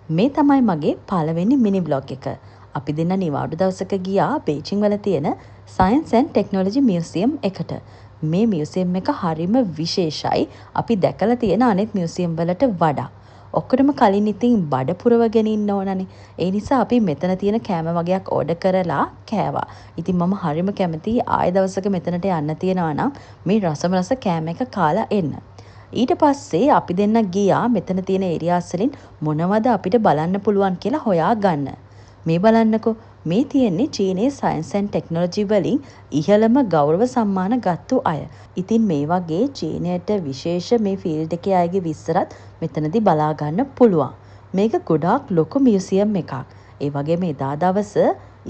මේ තමයි මගේ පළවෙනි මිනි ව්ලොග් එක. අපි දෙන්න නිවාඩු දවසක ගියා බේජිං වල තියෙන සයන්ස් ඇන්ඩ් ටෙක්නොලොජි මියුසියම් එකට. මේ මියුසියම් එක හරිම විශේෂයි අපි දැකලා තියෙන අනෙත් මියුසියම් වලට වඩා. ඔක්කොටම කලින් ඉතින් බඩ පුරවගෙන ඉන්න ඕනනේ. ඒ නිසා අපි මෙතන තියෙන කෑම වගයක් ඕඩර් කරලා කෑවා. ඉතින් මම හරිම කැමතියි ආයෙ දවසක මෙතනට යන්න තියෙනවා නම් මේ රසම රස කෑම එක කාලා එන්න. ඊට පස්සේ අපි දෙන්න ගියා මෙතන තියෙන ඒරියාස් වලින් මොනවද අපිට බලන්න පුළුවන් කියලා හොයාගන්න. මේ බලන්නකෝ, මේ තියෙන්නේ චීනයේ සයන්ස් ඇන්ඩ් ටෙක්නොලොජි වලින් ඉහළම ගෞරව සම්මාන ගත්තු අය. ඉතින් මේ වගේ චීනයට විශේෂ මේ ෆීල්ඩ් එකේ අයගේ විස්තරත් මෙතනදී බලා ගන්න පුළුවන්. මේක ගොඩාක් ලොකු මියුසියම් එකක්. ඒ වගේම එදා දවස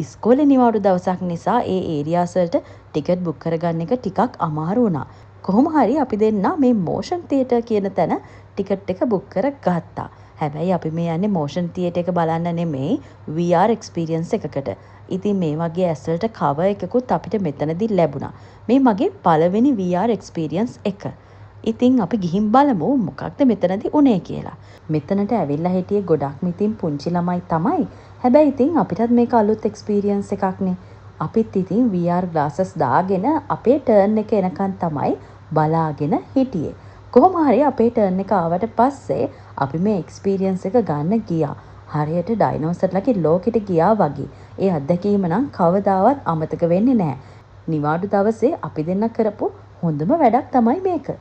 ඉස්කෝලේ නිවාඩු දවසක් නිසා ඒ ඒරියාස් වලට ටිකට් බුක් කරගන්න එක ටිකක් අමාරු වුණා. කොහොම හරි අපි දෙන්නා මේ මෝෂන් තියටර් කියන තැන ටිකට් එක බුක් කරගත්තා. හැබැයි අපි මේ යන්නේ මෝෂන් තියටර් එක බලන්න නෙමෙයි, VR experience එකකට. ඉතින් මේ වගේ ඇස් වලට කවර් එකකුත් අපිට මෙතනදී ලැබුණා. මේ මගේ පළවෙනි VR experience එක. ඉතින් අපි ගිහින් බලමු මොකක්ද මෙතනදී උනේ කියලා. මෙතනට ඇවිල්ලා හිටියේ ගොඩක්ම ඉතින් පුංචි ළමයි තමයි. හැබැයි ඉතින් අපිටත් මේක අලුත් එක්ස්පීරියන්ස් එකක්නේ. අපිත් ඉතින් VR glasses දාගෙන අපේ ටර්න් එක එනකන් තමයි බලාගෙන හිටියේ. කොහොම හරි අපේ ටර්න් එක ආවට පස්සේ අපි මේ එක්ස්පීරියන්ස් එක ගන්න ගියා. හරියට ඩයිනෝසර්ලගේ ලෝකෙට ගියා වගේ. ඒ අත්දැකීම නම් කවදාවත් අමතක වෙන්නේ නැහැ. නිවාඩු දවසේ අපි දෙන්න කරපු හොඳම වැඩක් තමයි මේක.